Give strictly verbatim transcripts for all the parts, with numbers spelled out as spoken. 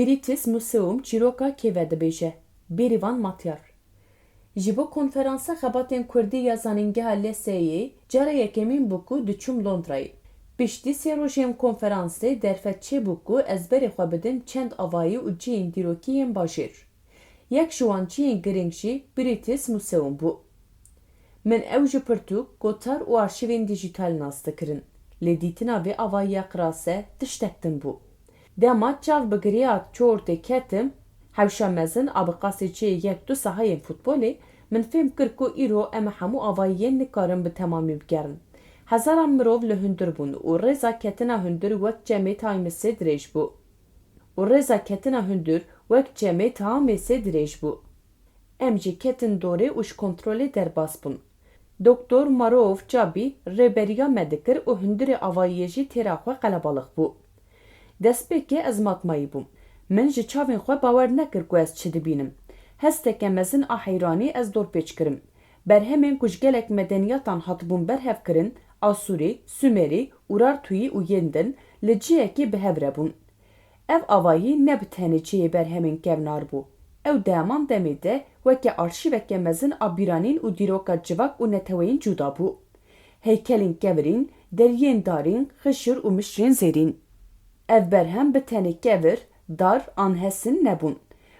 British Museum çîroka kê vedibêje? Bêrîvan Matyar. Ji bo konferansa xebatên kurdî ya zanîngeha L S E'yê cara yekemîn bû ku diçûm Londrayê. Piştî sê rojên konferansê derfet çêbû ku ez berê xwe bidim çend avayî û cihên dîrokî yên bajêr. Yek ji wan cihên girîng jî British Museum bû. Min ew ji pirtûk, gotar û arşîvên dîjîtal nas dikirin. Lê dîtina vê avayiya qirase tiştek din bû. Dema çav bi girêya çortê ketim, hewşa mezin a bi qasê çê yek du sahayên futbolê, min fêm kir ku îro em hemû avayiyên nikarin bi temamî bigerin. Hezaran mirov li hundir bûn û rêza ketina hundir wek çemê Times-ê dirêj bû. Û rêza ketina hundir wek çemê Times-ê dirêj bû. Em jî ketin dorê û ji kontrolê derbas bûn. Doktor Marov Çabî rêberiya me dikir û hundirê avayiyê jî têra xwe qelebalix bû. Destpêkê ez matmayî bûm. Min ji çavên xwe bawer nekir ku ez çi dibînim. Hesteke mezin a heyranî ez dorpêç kirim. Berhemên ku ji gelek medeniyatan hatibûn berhevkirin, Asûrî, Sumerî, Urartuyî û yên din li cihekî bi hev re bûn. Ev avayî ne bi tenê cihê berhemên kevnar bû. Ew di heman demê de weke arşîveke mezin a bîranîn û dîroka civak û neteweyên cuda bû. Heykelên kevirîn, deriyên darîn, xişir û mişrên zêrîn. Ev berhem bi tenê kevir, dar an hesin nebûn.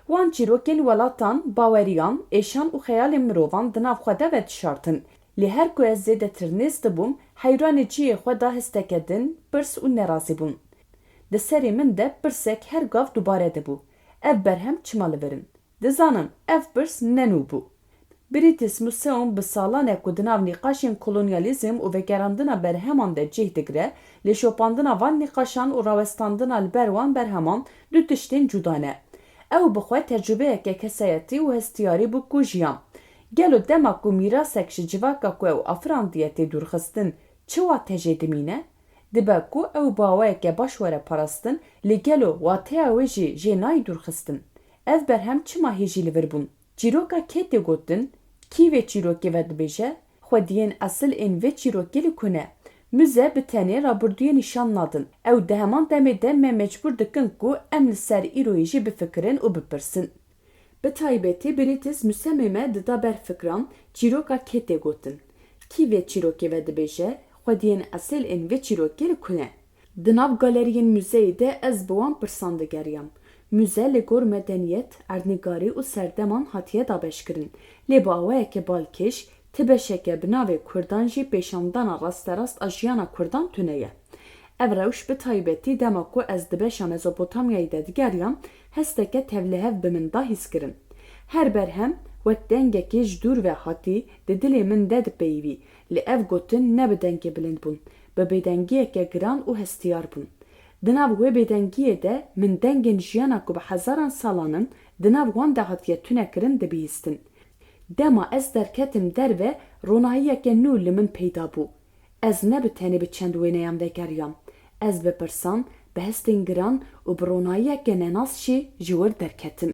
Wan çîrokên welatan, baweriyan, êşan û xeyalên mirovan di nav xwe de vedişartin. Lê her ku ez zêdetir nêz dibûm, heyranê cihê xwe da hesteke din, pirs û nerazîbûn. Di serê min de pirsek her gav dubare dibû, Ev berhem çima li vir in? Dizanim, ev pirs ne nû bû. British Museum bi salan e ku di nav nîqaşên kolonyalîzm û vegerandina berheman de cih digire, lê şopandina van nîqaşan û rawestandina li ber wan berheman du tiştên cuda ne. Ew bi xwe tecrûbeyeke kesayetî û hestiyarî bû ku jiyan. Gelo dema ku mîrasek ji civaka ku ew afirandiye tê dûrxistin, çi wate jê dimîne? Dibe ku ew bi awayeke baş were parastin, lê gelo wateya wê jî jê nayê dûrxistin? Ev berhem çima hêjî li vir bûn? Çîroka kê tê gotin? Kî vê çîrokê vedibêje? Xwediyên esil ên vê çîrokê li ku ne? Muze bi tenê rabirdûyê nîşan nadin. Ew di heman demê de me mecbûr dikin ku em li ser îroyê jî bifikirin û bipirsin. Bi taybetî British Museumê me dida ber fikran, çîroka kê tê gotin? Kî vê çîrokê vedibêje? Xwediyên esil ên vê çîrokê li ku ne? Di nav galeriyên muzeyê de ez bi wan pirsan digeriyam. Muze li gor medeniyet, erdnîgarî û serdeman hatiye dabeşkirin, lê bi awayeke balkêş, ti beşeke bi navê Kurdan jî pêşandana rasterast a jiyana Kurdan tune ye. Ev rewş bi taybetî dema ku ez di beşa Mezopotamyayê de digeriyam, hesteke tevlihev bi min da hîskirin. Her berhem wek dengekê ji dûr ve hatî di dilê min de dipeyivî, lê ev gotin ne bi dengê bilind bûn, bi bêdengiyeke giran û hestiyar bûn. Di nav wê bêdengiyê de min dengên jiyana ku bi hezaran salan in di nav wan de hatiye tunekirin dibihîstin. Dema ez derketim derve, ronahiyeke nû li min peyda bû. Ez ne bi tenê bi çend wêneyan vegeriyam. Ez bi pirsan, bi hestên giran û bi ronahiyeke nenas jî ji wir derketim.